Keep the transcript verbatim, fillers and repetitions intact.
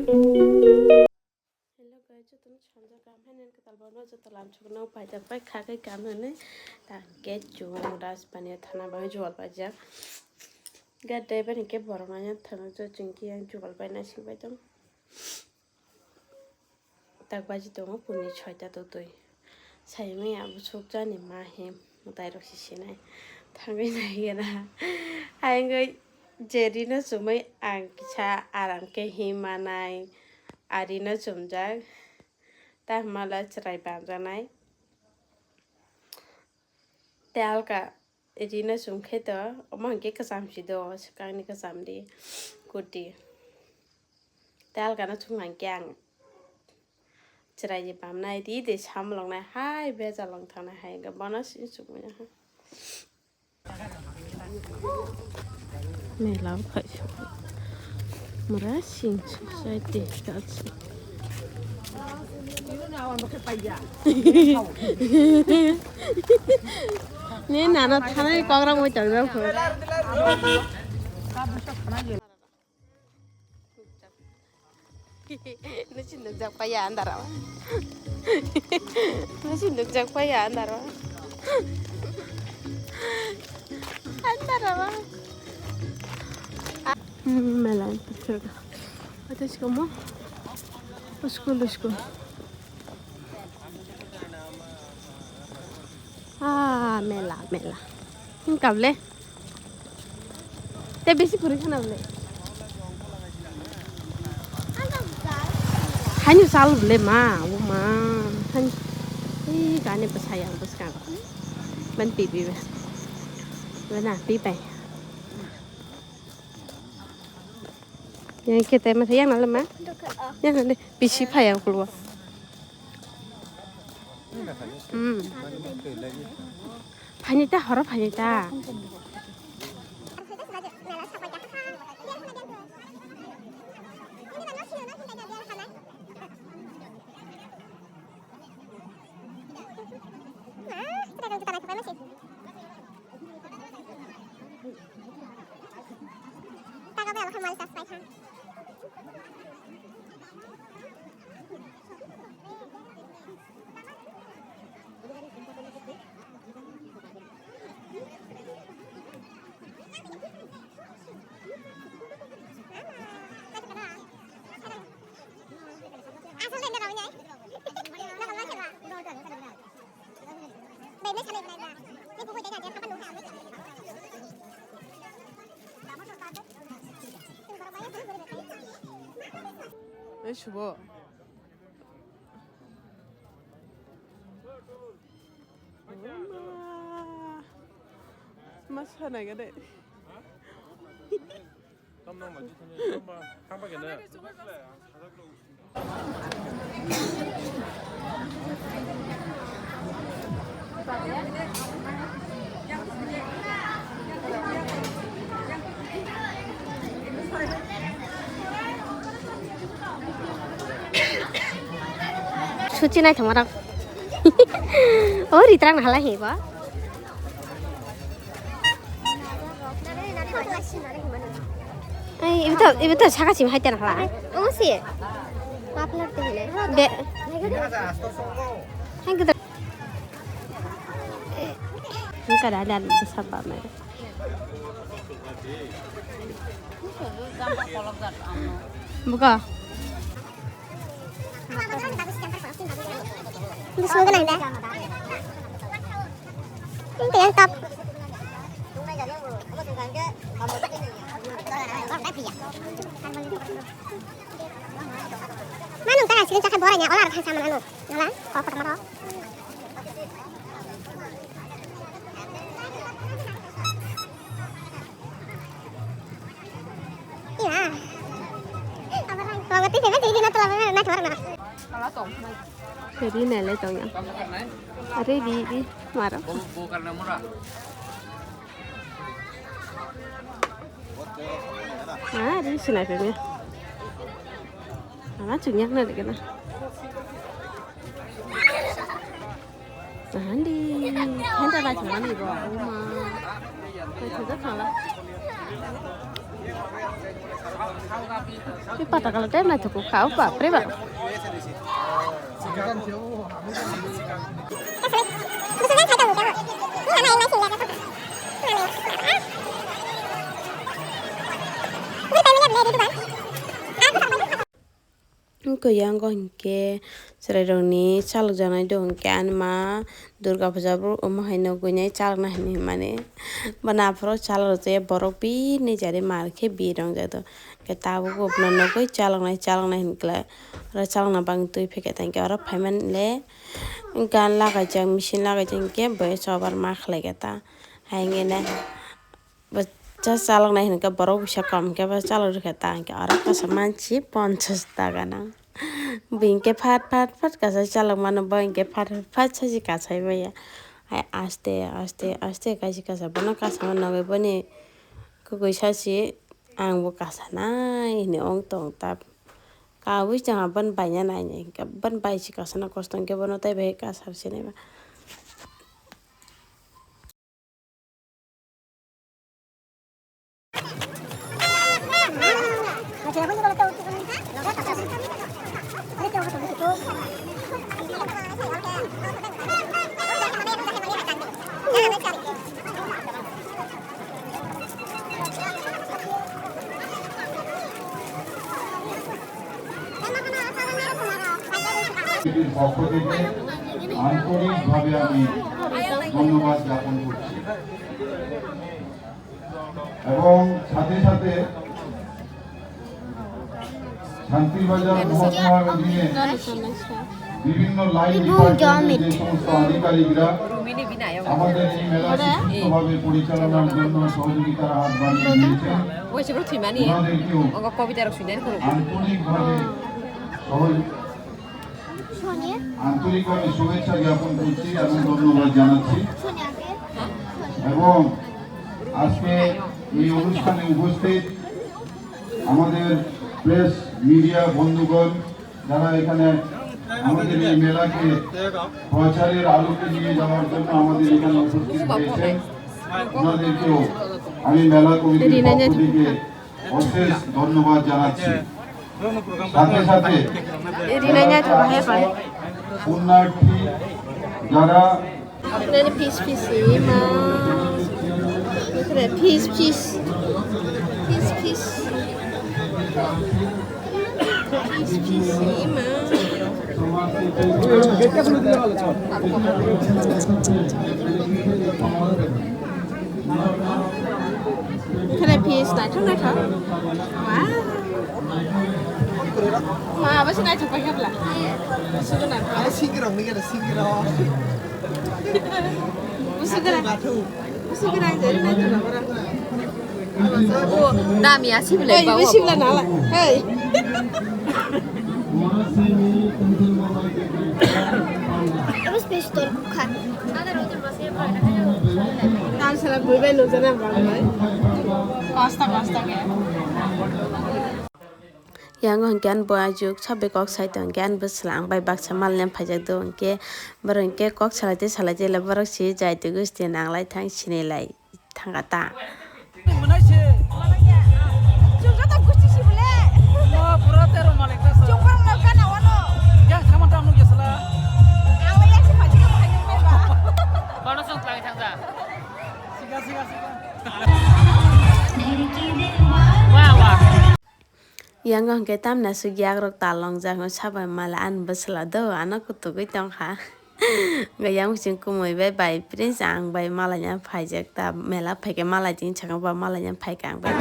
Hello guys, jotono sanjak kaham hai nini kwtal borok joto lamsok no paijak pai kha kai kaham hinwi ta gate chwng rajbani thana bai jual paijak. Gate driver ni khe borok nanya thangwi chwng khe yang jual pai naising pai tong. Tak baji tongo puni soita totwi. Saimaya bwswk jani ma he mwtai rok si sinai. Thangwi nai gana. Ayangwi je rino chumui ang kisa aram khe himanai. Arino chumjak. Tamo le chwrai bamjaknai. Te alka rino chum khe to omo hinkhe kwcham si do swkangni kwcham ri kurti. Te alkano chum hinkhe ang chwrai je bamnai ri de samloknai hai bejal wng thangnai hai hwnkhe bono si chumui. Mela o khaisa mura sing society kalsi. Ni nana thanai kogra moi tang jang phu. Nasi nukjak paya andara. Nasi nukjak paya andara. Andara. Hmm, mela. Ate sikomo. School, school. Ah, mela, mela. Hingkable. Te bisi puri khana bole. Hanyu sal bole ma, o ma. Hanyu. Ih, gane bwsai ang bwskang. Ban pi pi ba. Bana pi pai. Yang kita masa yang nalama. Yang ada bisi phai ang keluar. Hmm. Phaini ta, horo phaini ta. Ei subo. Masa naga de. Suchi nai thangmarok. O ritrak na halai hebo. Ai, ibu to, ibu to saka simi hai tena hala. Omo si. Muffler te hile. Be. Hai kita. Ini kada ada besar banget. Buka. Gusto mo ganun, be? Yung kaya top. Manong tara sini cakap bola nya, olah rakan sama anu. Nala, kau pernah mau? Iya. Pagati sebe sini na tula na na chora na. Ri na le tong ya. Are ri ri maro. Ah, ri sina pe me. Ana chunyak na de na. Handi, handa bai thangmani bo, oma. Bai thangja thangla. Tei pata kala tei naithok kha, o bapre bap. Wngkha yango hinkhe chwrairokni chalokjaknai do hinkhe ani ma Durga puja borok omo hai nugwinai chaloknai hinwi hwnmani. Bono aphuru chalok rwchaya borok bini jari mar khe bir wngjak do. Hinkhe tabukbo bono nugwi chaloknai chaloknai hinwi kwlai. Oro chalokna bagwi twi phikha tei hinkhe oro phaimani le gan lagaijak, machine lagaijak hinkhe bo chobar ma khlaikha ta. Hai hinkhe ne. Bo cha chaloknai hinkhe borok bisa kom hinkhe bo chalok rwkha ta hinkhe oro kasa mansi ponchas taka nang. Bo hinkhe phat phat phat kasa chalok mano bo hinkhe phat phat phat sachi kasai maya. Hai aste aste aste kaisa kasa bono kasama nugwi boni kwkwi sachi ang bo kasa nai hinwi ong tong ta. Kabui chwng aboni baina nainai hinkhe boni bai si kasana kosto hinkhe bono tei bai kasar sinai ba. কমিটির পক্ষ থেকে আন্তরিকভাবে আমি ধন্যবাদ জ্ঞাপন করছি এবং সাথে সাথে শান্তিবাজার মহকুমার অধীনে বিভিন্ন লাইন ডিপার্টমেন্টের যে সমস্ত আধিকারিকরা আমাদের এই মেলাকে সুস্থভাবে পরিচালনার জন্য সহযোগিতার হাত বাড়িয়ে দিয়েছেন, ওনাদেরকেও আন্তরিকভাবে সহযোগিতা আন্তরিকভাবে শুভেচ্ছা জ্ঞাপন করছি এবং ধন্যবাদ জানাচ্ছি। এবং আজকে এই অনুষ্ঠানে উপস্থিত আমাদের প্রেস মিডিয়া বন্ধুগণ, যারা এখানে আমাদের এই মেলাকে প্রচারের আলোকে নিয়ে যাওয়ার জন্য আমাদের এখানে উপস্থিত হয়েছেন, ওনাদেরকেও আমি মেলা কমিটির পক্ষ থেকে অশেষ ধন্যবাদ জানাচ্ছি। সাথে সাথে পুণ্যার্থী যারা Nani pis pis ima. Pis pis. Pis pis. Pis pis ima. Kene pis naithok naithok. Wow. Ma, abo se naithok pai khe bla. Sugo na. Abo singi rok ni gana singi rok. Busu gana. Busu gana jari naithok na bara. O, dami asi bla. Hey, bisi bla nala. Hey. Terus pistol bukan. Kosta, kosta ke. Yang hwnkhe ani bo ajuk sabai kok sai tong khe ani bwsla ang bai baksa mal nem phaijak do hwnkhe borok hwnkhe kok salai tei salai tei borok si jai twi gusti nanglai thang sinai lai. Thangkha ta. Mwnai se. Chwng joto gusti si bole. Ma pura tero malik ta sa. Chwng borok no gana wano. Yang saman tam nuk yasala. Ang le yang si phaji ka bahai nuk bai ba. Kono song tlangi thangja. Siga, siga, siga. Wah, wah. Yang hwnkhe tamni aswk yak rok tal longjak no sabai mala ani bwsla do ano kutugwi tongkha. Hwnkhe yang bising kumui bai bai prince ang bai malanya phaijak ta mela phaikhe malai tini sakang ba malanya phaikha ang bai.